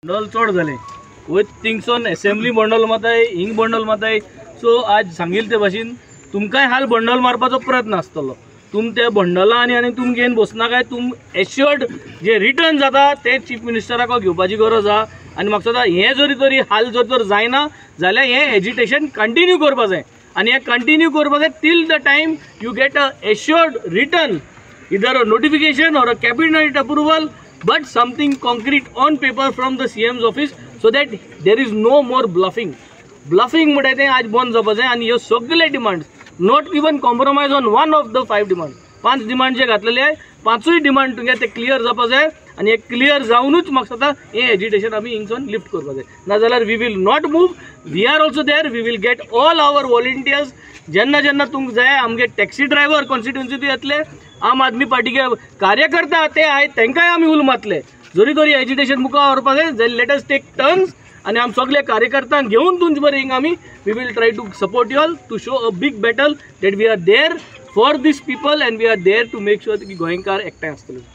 Bundle चड जालें वयर थिंगसून एसेंब्ली बंडल माताय, हिंग बंडल माताय. सो आज सांगिल्ले ते भाशेन तुमकांय हाल बंडल मारपाचो प्रयत्न आसतलो. तुम ते बंडलां आनी आनी तुम घेवन बसनाकाय. तुम एश्युअर्ड जे रिटर्न जाता ते चीफ मिनिस्टराक घेवपाची गरज आहा. आनी म्हाका दिसता हें जरी तरी हाल जर तर जायना जाल्यार हें एजिटेशन कंटिन्यू करपा जाय आनी हें कंटिन्यू करपा जाय till the time you get a assured return, either a notification or a cabinet approval, but something concrete on paper from the CM's office, so that there is no more bluffing. Bluffing म्हणटा तें आज बंद जावपा जाय. आनी ह्यो सगळे demands, not even compromise on one of the 5 demand, 5 demand जे घातलेले आहे, 5ूय डिमांड तुमगे ते क्लियर जावपा जाय. आनी हे क्लियर जावनूच म्हाका दिसता हें एजिटेशन आमी हिंगसून लिफ्ट करपा जाय. नाजाल्यार we will not move. We are also there, we will get all our volunteers. जेन्ना जेन्ना तुमकां जाय आमगे टॅक्सी ड्रायव्हर कॉन्स्टिट्युन्सीतूय येतले, आम आदमी पार्टीचे कार्यकर्ता ते आहेत तांकांय आमी उलो मारतले. जरी तरी एजिटेशन मुखार व्हरपा जाय जाल्यार let us take turns आनी आम सगळे कार्यकर्त्यांक घेवन तुमचे बरें हिंग आमी we will try to support you all to show a big battle that we are there for this people and we are there to make sure की गोंयकार एकठांय आसतले.